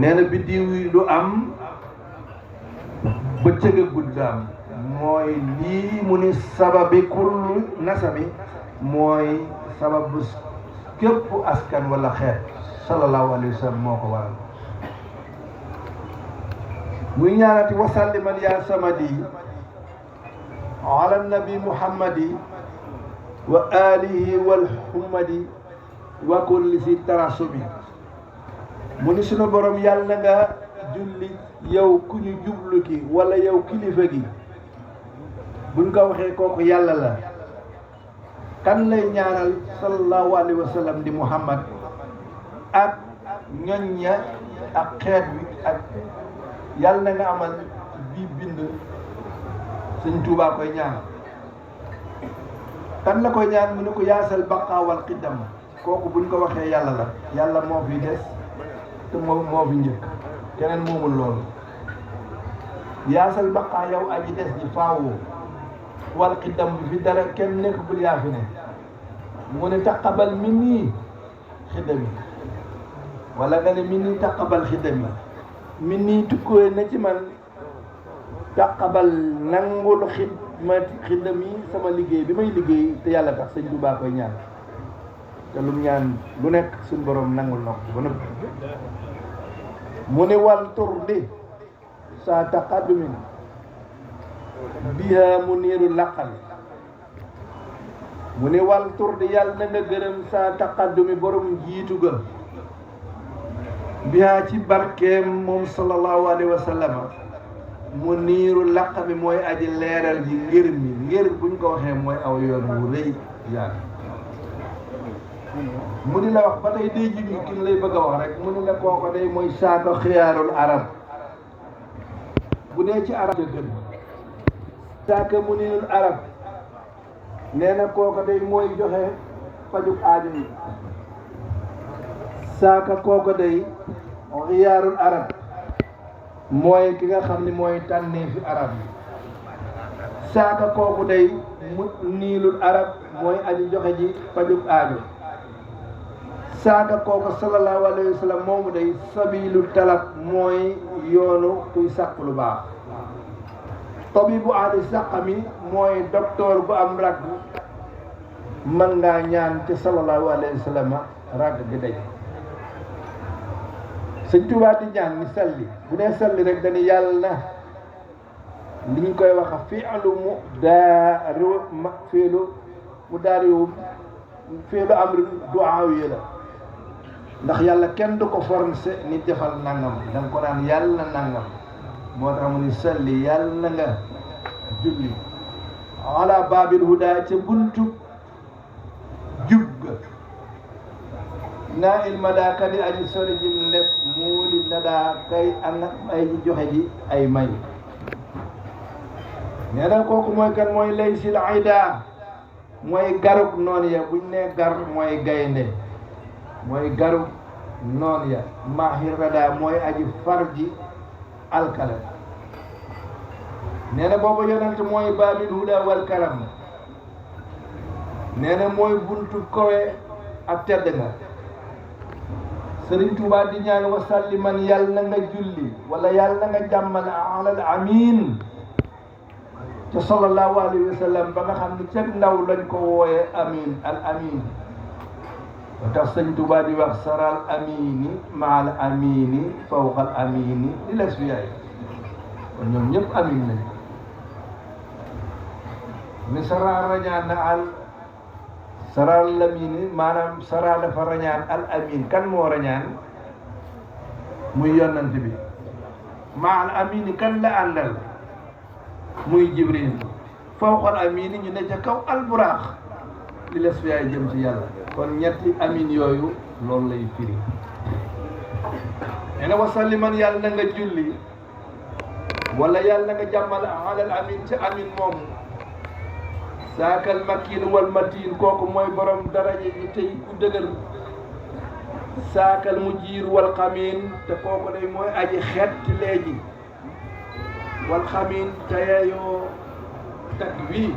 nee na biddiw yi du am bëccëg ak guddaam mooy lii mu ni sababi kullu nasabi mooy sababu képp askan wala xeet sallallahu alayhi wa sallam moo ko waral muy ñaanati wasalliman ya samadi ala nabi muhammadi wa alihi wal hummadi wa kulli si tarasubi mu ni sunu borom yàlla nga julli yow ku ñu jublu ki wala yow kilifa gi buñ ko waxee kooku yàlla la kan lay ñaanal sallallahu alayhi wa sallam di muhammad ak ñoñ ña ak xeet wi ak yàlla na nga amal bii bind sëñ Tuubaa koy ñaan kan la koy ñaan mu ne ko yaasal baqaa wal qiddam kooku buñ ko waxee yàlla la yàlla moo fi des te moo fi njëkk keneen moomul loolu yaasal baqaa yow aji des ji faawoo wal qiddam bi fi dara kenn nekk bul yaa fi ne mu ne taqabal min nii xiddami wala nga ne min nii taqabal xiddami min nii tukkooy na ci man taqabal nangul xiddami sama liggéey bi may liggéey te yàlla tax sëñ Tuubaa koy ñaan te lum ñaan lu nekk suñ borom nangul na ko ba nëbb mu ne wal turdi saa taqaddumin biha mu niiru laqal mu ne wal turdi yàlla na nga gërëm saa taqaddumi borom jiitu ga biha ci barkeem moom sallallahu alayhi wa sallam mu niiru laq bi mooy aji leeral ji ngir mi ngir buñ ko waxee mooy aw yoon wu rëy yaa mu di la wax ba tey day ji ki lay bëgg a wax rek mu ni la kooko day mooy saako xiyaarul arab bu dee ci arab gën saaka mu niirul arab nee na kooko day mooy joxe pajuk aajo yi saaka kooko day xiyaarul arab mooy ki nga xam ni mooy tànnee fi arab yi saaka kooku day mu niilul arab mooy aji joxe ji pajuk aajo saaka kooku sallallahu alayhi wa sallam moomu day sabilu talab mooy yoonu kuy sàkk lu baax tabibu ahli saqami mooy docteur bu am ragg mën ngaa ñaan te sallallahu alayhi wa sallam ragg di day sëñ Tuubaa di ñaan ni salli bu nee salli rek dañu yàlla na li ñu koy wax fi'lu mu daari ma fi'lu amri du'a yi la ndax yàlla kenn du ko forcé ni defal nangam da nga ko naan yàlla nangam moo tax mu ni salli yàlla na nga julli ala babil huda ca buntu jub ga naa il madaaka di aji sori ji ndef muuli nadaa kay ana ay ji joxe ji ay may nee na kooku mooy kan mooy lay sil ayda mooy garub noonu ya buñ ne gar mooy gaynde mooy garub noonu ya mahir rada mooy aji farji alkala nee na boobu yonent mooy babil huda wal karam nee na mooy buntu kowe ak tedd nga Sëriñ Tuubaa di ñaan wa salliman yàlla na nga julli wala yàlla na nga jàmmal alal amin te sallallahu alayhi wa sallam ba nga xam ne ca ndaw lañ ko wooye amin al amin wa tax Sëriñ Tuubaa di wax saral amini maal amini fawqal amini li la suyaay kon ñoom ñëpp amin lañ mi sara rañaan na al saral lamini maanaam sara dafa rañaan al amin kan moo rañaan muy yonant bi ma al amini kan la àndal muy jibril fawqal amini ñu ne ca kaw alburaax li les fiyaay jëm ci yàlla kon ñetti amin yooyu loolu lay firi nee na wasalliman yàlla na nga julli wala yàlla na nga jàmmal alal amin ca amin moomu saakal makin wal matin kooku mooy borom daraja ji tey ku dëgër saakal mu jiir wal xamin te kooku day mooy aji xeet léegi wal xamin te yeyoo takk wii